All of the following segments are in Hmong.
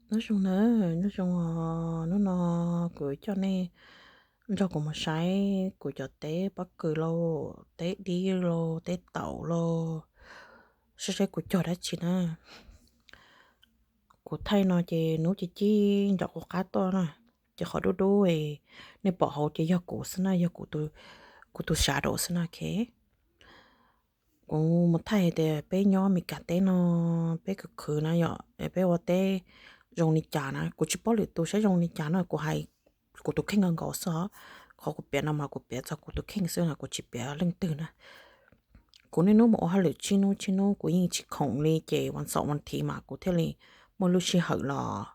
Nyob zoo na, nyob zoo os, hnub no kuv coj nej nrog kuv mus saib kuv cov teb pob kws lauj, teb dib lauj, teb taum lauj, saib saib kuv cog dab tsi na. Kuv thaij no ces hnub ci cig ncov kuv qab tuaj na, ces qhov dub dub nej pom hauv ces yog kuv xwb na, yog kuv tus shadow xwb na. Kuv mus thaij tias peb nyob Meskas teb no peb khwv khwv na yom, peb ua teb zoo li cas na, kuv tsis paub lwm tus saib zoo li cas no, kuv hais kuv tus kheej nkaus nkaus xwb os. Qhov kuv piav no mas kuv piav txog kuv tus kheej xwb, kuv tsis piav leej twg na. Kuv niaj hnub mus ua hauj lwm tsib hnub tsib hnub kuv yeej tsis khoom li, ces vas xaum vas thiv mas kuv thiaj li muaj lub sij hawm los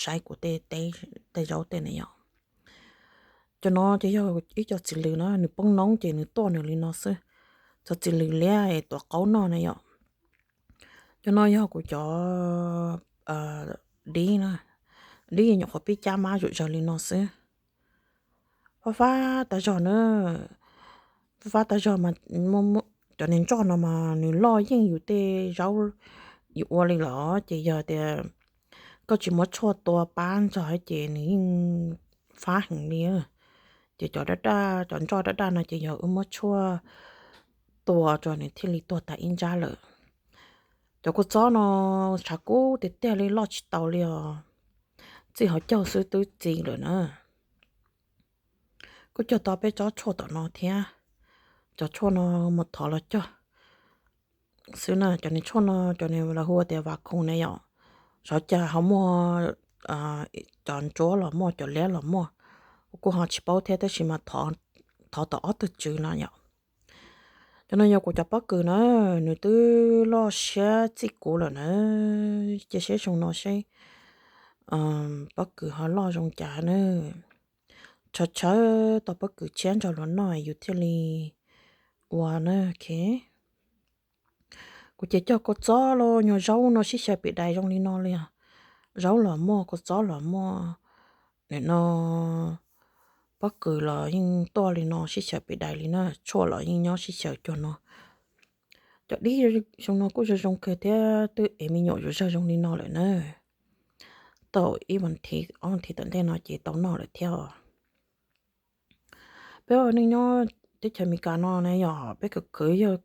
saib kuv tej teb tej zaub tej na yom. Cov no ces yog ib co txiv lws na, nws poob noob ces nws tuaj nws li no xwb. Cov txiv lws liab tuav qaub noj na yom. Cov no yog kuv cov dib na, dib nyuam qhuav pib cab mab zuj zus li no xwb. Fab fab tas zog na, fab fab tas zog mas cov niag ntsoj no mas nws loj yeej yus tej zaub yus ua li los, ces yog tias koj tsis muab tshuaj tua pab ntxog ces nws yeej fab heev li. Ces cov daj daj, cov ntsoj daj daj no ces yog wb muab tshuaj tua rau nws thiaj li tuag tag ib nrab lawm. Cov kua txob no tshav kub tiag tiag li, loj tsis tau li os. Txij hauv caug xwb twb txi lawm na. Kuj cog tau peb tsob tshuaj tom no thiab. Cov tshuaj no mus thov los cog xwb na. Cov niag tshuaj no cov niag lawv hu tias vas khoom na yom. Xyov cas ho muaj, cov ntsuab los muaj, cov liab los muaj. Kuj ho tsis paub thiab, tab sis mas thov tom ob tug tswv no yom. Cov no yog kuv cov pob kws na, nws twb loj siab txij kuv lawm na. Cia seb xyoo no seb pob kws ho loj zoo cas na. Tshav tshav tau pob kws tshiab nrog luag noj yus thiaj li ua na. Kuv ces cog kua txob los nyuag zaub no sib xyaw pim dais zoo li no li os. Zaub los muaj, kua txob los muaj, nim no pob kws los yeej tuaj li no sib xyaw pim dais li na, tshuaj los yeej nyob sib xyaw cuag no. Cov dib xyoo no kuj zoo zoo kawg thiab, twb ev me nyuam zuj zus zoo li no lawm na. Tau ib vas thiv ob vas thiv tom ntej no ces tau noj lawm thiab. Peb ua neej nyob teb chaws Amelikas no na yog peb khwv khwv,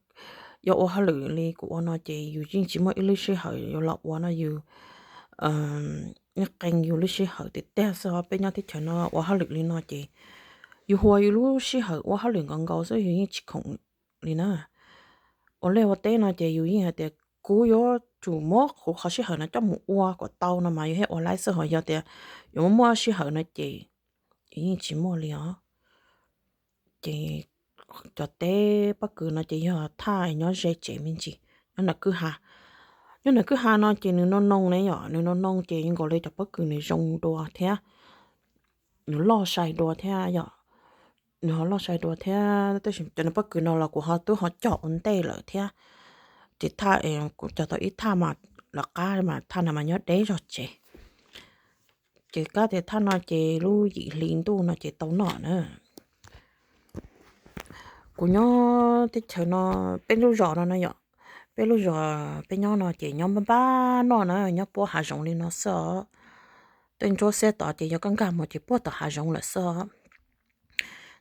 yog ua hauj lwm li kuv ua no ces yus yeej tsis muaj ib lub sij hawm yuav los ua no, yus yeej qee yus lub sij hawm tiag tiag xwb. Peb nyob teb chaws no ua hauj lwm li no ces yus huas yus lub sij hawm ua hauj lwm nkaus nkaus xwb, yus yeej tsis khoom li na. Ua liaj ua teb no ces yus yeej hais tias kuv yuav tsum muab kuv qhov sij hawm no coj mus ua kom tau no mas yus thiaj ua laib xwb, ho yog tias yuav muaj sij hawm no ces yeej tsis muaj li os. Ces cov teb pob kws no ces yog thaj nyob ze tsev me ntsis, nyob nram kwj ha. Nyob nram kwj ha no ces nws no noo ne yom, nws no noo ces nkaus li cov pob kws nws zoo dua thiab, nws loj sai dua thiab yom. Nws ho loj sai dua thiab, tab sis cov pob kws no los kuv ho twb ho cog ua ntej lawm thiab. Ces thaj kuv cog tau ib thaj mas lawv qab mas thaj no mas nyob deb zog tsev. Ces kab tias thaj no ces lub yim hli ntuj no ces tau noj na. Kuv nyob teb chaws no, peb lub zos no na yom, peb lub zos peb nyob no ces nyob npab npab noj na, nyob puab hav zoov li no xwb os. Tej ntsuab xiab tod ces yog koj nkag mus ces puag tom hav zoov lawm xwb os.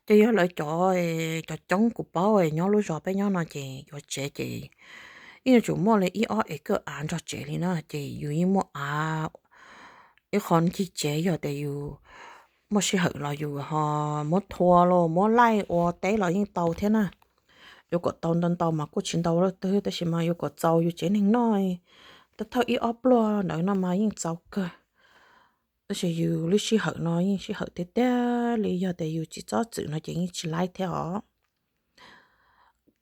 Ces yog lawv cov, cov coob kuv paub nyob lub zos peb nyob no ces yuav tsev ces yeej yuav tsum muaj li ib ob ev kwj av nrog tsev li na, ces yus yeej muaj av, ib qho ncig tsev, yog tias yus muaj sij hawm los yus ho muab thua los muab laij ua teb los yeej tau thiab na. Yuav kom tau ntau ntau mas kuj tsis ntau leej twg, tab sis mas yuav kom txaus yus tsev neeg noj, thawj thawj ib ob pluag ntawd no mas yeej txaus kawg. Tab sis yus lub sij hawm no yeej sij hawm tiag tiag li, yog tias yus tsis txhob txwm no ces yeej tsis laib thiab os.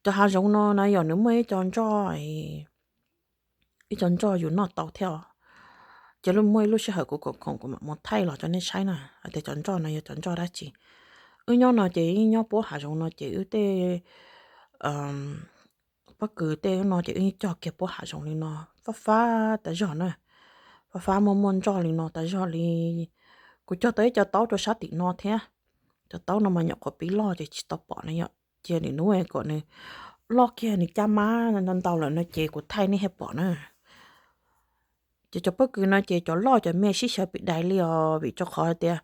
Cov hav zoov no na yog nws muaj ib co ntsoj, ib co ntsoj yus noj tau thiab os. Ces muaj ib lub sij hawm kuv khoom khoom kuv mam mus thaij los rau nej saib na, hais tias cov ntsoj no yog cov ntsoj dab tsi. Wb nyob no ces yeej nyob puab hav zoov no ces wb tej pob kws tej no ces wb cog kiag puab hav zoov li no, fab fab tas zog na, fab fab muaj muaj ntsoj li no tas zog li. Kuv cog tau ib co taub rau sab tim no thiab, cov taub no mas nyuam qhuav pib loj ces tsis tau pom na yom, cia nws hnub kom nws loj kiag nws cab mab ntau ntau lawm no ces kuv thaij nej thiaj pom na. Ces cov pob kws no ces cov loj cov me sib xyaw pim dais li os, vim rau qhov hais tias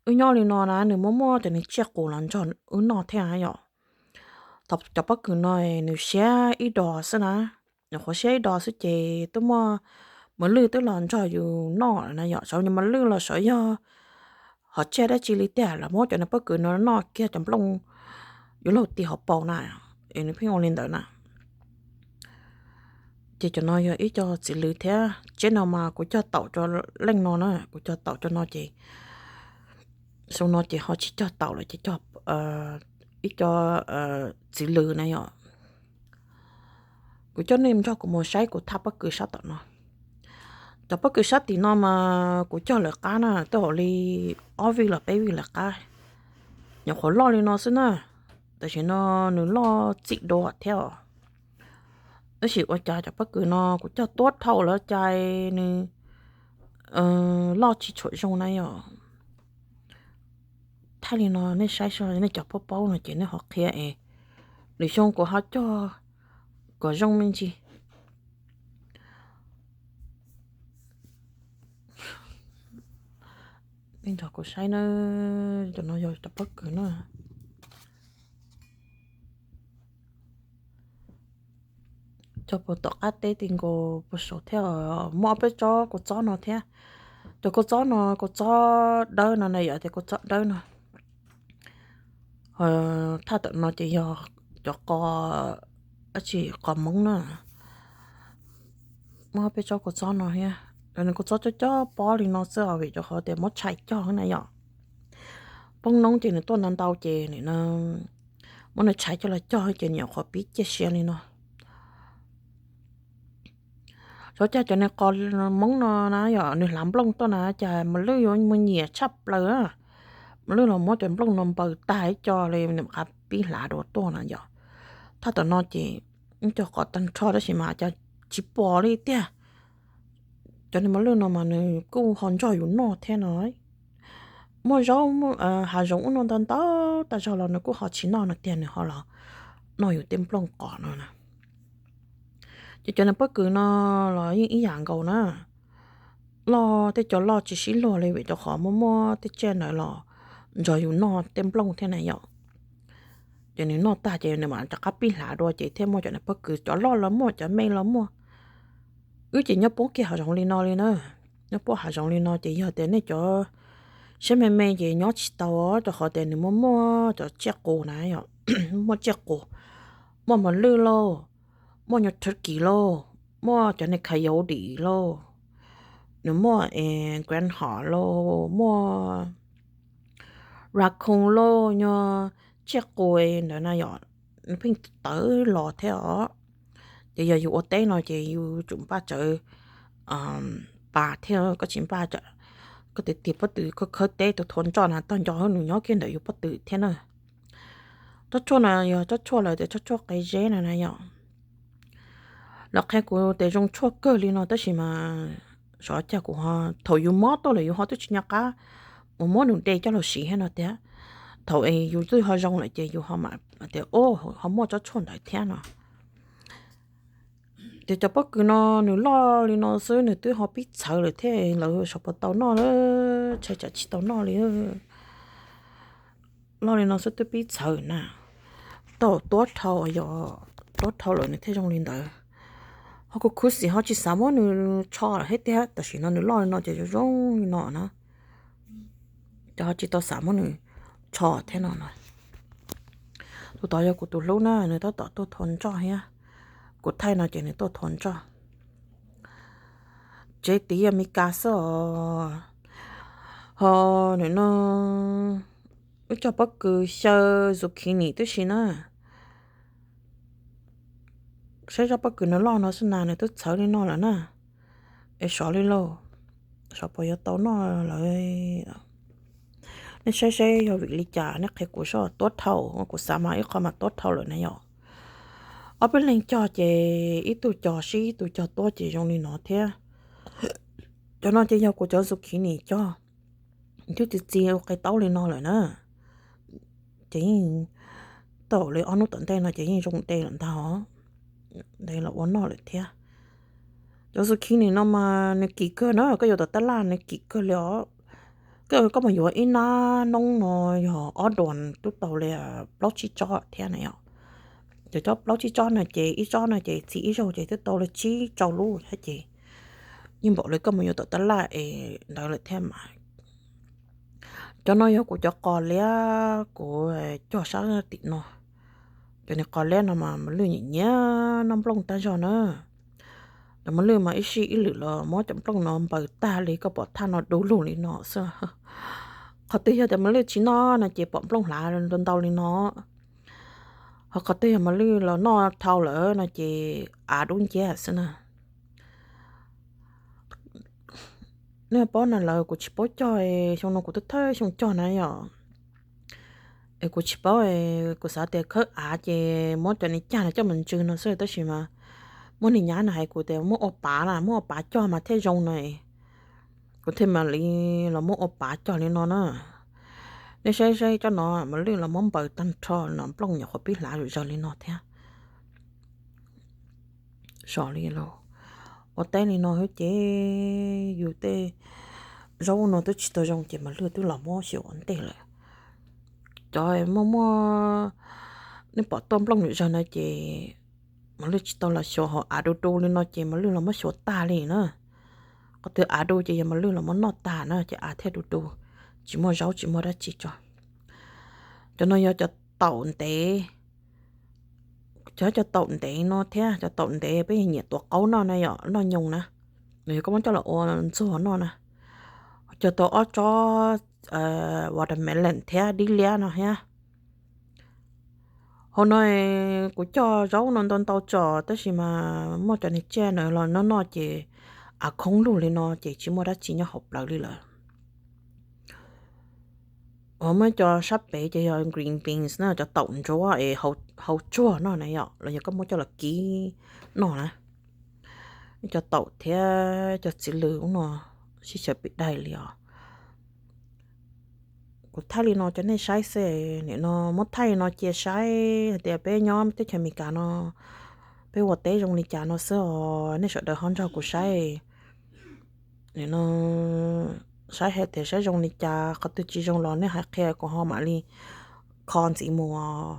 wb nyob li no na nws muaj muaj cov niag tsiaj qus los nrog wb noj thiab yom. Thaum cov pob kws no nws siab ib dos xwb na, nws qhuav siab ib dos xwb ces twb muaj mos lwj twb los nrog yus noj lawm na yom. Sav yog mos lwj los sav yog hom tsiaj dab tsi li tiag los muab cov niag pob kws no noj kiag cov nplooj yuav luag ti hauv paus na, es nws pheej ua li ntawd na. Ces cov no yog ib co txiv lws thiab, tsiaj no mas kuv cog taum rau leej no na, kuv cog taum rau no ces xyoo no ces ho tsis cog taum lawm ces cog ib co txiv lws na yom. Kuv coj nej nrog kuv mus saib kuv thaj pob kws sab tom no. Cov pob kws sab tim no mas kuv cog lawv qab na, twb hauv li ob vij los peb vij lawv qab, nyuam qhuav loj li no xwb na, tam sim no nws loj txim dua thiab os. Tab sis ua cas cov pob kws no kuv cog tuab dhau lawm cas nws loj tsis tshua zoo na yom. Thaij li no nej saib saib nej cov paub paub no ces nej ho qhia es lwm xyoo kuv ho cog kom zoo me ntsis. Nej nrog kuv saib na, cov no yog cov pob kws na. Cog puas tom qab teb ti nkaus puas saud thiab, muaj ob peb tsob kua txob no thiab. Cov kua txob no kua txob dawb no na yom, tias kua txob dawb no. Thaj tom no ces yog cov qos dab tsi, qos Hmoob na. Muaj ob peb tsob kua txob no thiab, nws kua txob coj coj pob li no xwb os, vim rau qhov tias muab tshais cog na yom. Poob noob ces nws tuaj ntau ntau ces nws muab nws tshais coj los cog ces nyuam qhuav pib ciaj sia li no. Xyov cas cov niag qos Hmoob no na yom, nws hlav nplooj tuaj na cas mos lwj yuav muaj nyiam tshaj plaws. Mos lwj los muab cov nplooj no npaws tag ib co li nws qab pib hlav dua tuaj na yom. Thaj tom no ces ib co qos tag nrho tab sis mas cas tsis pom li tiag. Cov niag mos lwj no mas nws kuj ho nrog yus noj thiab no. Muaj zaub, hav zoov ub no ntau ntau tag zog los nws kuj ho tsis noj no tiag, nws ho los noj yus tej nplooj qos no na. Ces cov niag pob kws no los yeej ib yam nkaus na. Loj tej cov loj tsis sib luag li vim rau qhov muaj muaj tej tsiaj ntawd los nrog yus noj tej nplooj thiab na yom. Ces nws noj tag ces nws mam rov qab pib hlav dua ces thiaj muaj cov niag pob kws, cov loj los muaj cov me los muaj. Wb ces nyob poob kiag hav zoov li no li na. Nyob poob hav zoov li no ces yog tias nej cov siab me me ces nyob tsis tau rau qhov tias nws muaj muaj cov tsiaj qus na yom. Muaj tsiaj qus, muaj mos lwj lauj, muaj nyuag turkey lauj, muaj cov niag coyote lauj, nws muaj groundhog lauj, muaj raccoon lauj, nyuag tsiaj qus ntawd na yom, nws pheej tawv los thiab os. Ces yog yus ua teb no ces yus tsum npaj tsawv pas thiab, koj tsis npaj, koj tias tiag pob tw khawb khawb teb tus thua nroj na tog nco nws nyob kiag ntawm yus pob tw thiab na. Tsob tshuaj no yog tsob tshuaj lawv tias tsob tshuaj qe zeb no na yom. Lawv qhia kuv tias zoo tshuaj kawg li no tab sis mas xyov cas kuv ho, thaum yus mob tuaj lawm yus ho twb tsis nco qab mus muab nws de coj los siv thiab no tiag. Thaum es yus twb ho zoo lawm ces yus ho mam tias ho muaj tsob tshuaj ntawd thiab no. Ces cov pob kws no nws loj li no xwb nws twb ho pib txhawv lawm thiab, lawv xyov puas tau noj, ntshai tsam tsis tau noj li. Loj li no xwb twb pib txhawv na. Tau tuab dhau, yog tuab dhau lawm nws thiaj zoo li ntawd. Ho kuv khuv xim ho tsis xav muab nws tsho lawm thiab tiag, tam sim no nws loj li no ces zoo zoo li no na. Ces ho tsis tau xav muab nws tsho thiab no na. Tus tod yog kuv tus hlub na, nws tab tom tuaj thua nroj thiab. Kuv thaij no ces nws tuaj thua nroj. Tsev tid Amelikas xwb os. Ho nws no wb cog pob kws xyaw zucchini tib si na. Saib tsob pob kws nws loj no xwb na, nws twb txhawv li no lawm na. Es sov li lauj, sov puas yuav tau noj lawm. Nej saib saib yog vim li cas nej qhia kuv soj, tuab dhau, kuv xav mas ib qho mas tuab dhau lawm na yom. Ob peb leeg cog ces ib tug cog sib ib tug cog tuab ces zoo li no thiab. Cov no ces yog kuv cov zucchini cog, twb txi txi ua qe taub li no lawm na. Ces yeej tau li ob hnub tom ntej no ces yeej zoo de lawm ntag os, de los ua noj lawm thiab. Cov zucchini no mas nws kim kawg na, koj yuav tom tab laj nws kim kawg li os. Koj, koj mus yuav ib nab noob no yog ob duas twb tau li plaub tsib tsob thiab na yom. Cov plaub tsib tsob no ces ib tsob no ces txiv ib zaug ces twb tau li tsib rau lub thiab ces yeej npaum li koj mus yuav tom tab laj es ntawd lawm thiab mas. Cov no yog kuv cov qos liab kuv cog sab tim no. Cov niag qos liab no mas Mos Lwj nyiam nyiam noj nplooj tag zog na. Cov Mos Lwj mas ib sij ib lwm los muab cov nplooj no npaws tag li koj pom thaj no du lug li no xwb. Qhov twg yog tias Mos Lwj tsis noj no ces pom nplooj hlav ntau li no. Ho qhov twg yog Mos Lwj los noj dhau lawm no ces av dub nciab xwb na. Nej paub na, lawv kuv tsis paub cog, xyoo no kuv twb thawj xyoo cog na yom. Es kuv tsis paub, kuv xav tias khawb av ces muab cov niag cag no coj mus ntsw no xwb tab sis mas muaj niag nyab no hais kuv tias muab ua pav na, muab ua pav cog mas thiaj zoo no. Kuv thiaj mam li los muab ua pav cog li no na. Nej saib saib cov no Mos Lwj los muab npaws tag nrho no, nplooj nyuam qhuav pib hlav zom zaws li no thiab. Zom li los ua teb li no xwb ces yus tej zaub no twb tsis tau zoo ces Mos Lwj twb los muab xyuas ua ntej lawm. Cov muaj muaj, nej pom tuaj nplooj zom zaws no ces Mos Lwj tsis tau los xyuas, ho av du du li no ces Mos Lwj los muab xyuas tag li na. Qhov twg av du ces yog Mos Lwj los muab noj tag na ces av thiaj du du, tsis muaj zaub tsis muaj dab tsi tso. Cov no yog cov taum ntev. Cov, cov taum ntev no thiab, cov taum ntev peb nyiam tuav qaub noj na yom, noj nyoos na. Nws yog koj muab coj los ua ntxuag noj na. Cog tau ob tsob watermelon thiab dib liab no thiab. Hauv no kuv cog zaub no ntau ntau tso tab sis mas muaj cov niag tsiaj ntawd los noj noj ces av khoob lug li no ces tsis muaj dab tsi nyob hauv plawv li lawm. Ho muaj cov sab pem ces yog green beans na, cov taum ntsuab es hau tsuag noj na yom, los yog koj muab coj los kib noj na. Cov taum thiab cov txiv lws ub no sib xyaw pim daig li os. Kuv thaij li no cov nej saib xwb, nim no muab thaij li no cia saib hais tias peb nyob teb chaws Amelikas no peb ua teb zoo li cas no xwb os. Nej sawv daws ho nrog kuv saib, nim no saib hais tias saib zoo li cas, qhov twg tsis zoo los nej hais qhia kuv ho mam li kho ntxiv mus.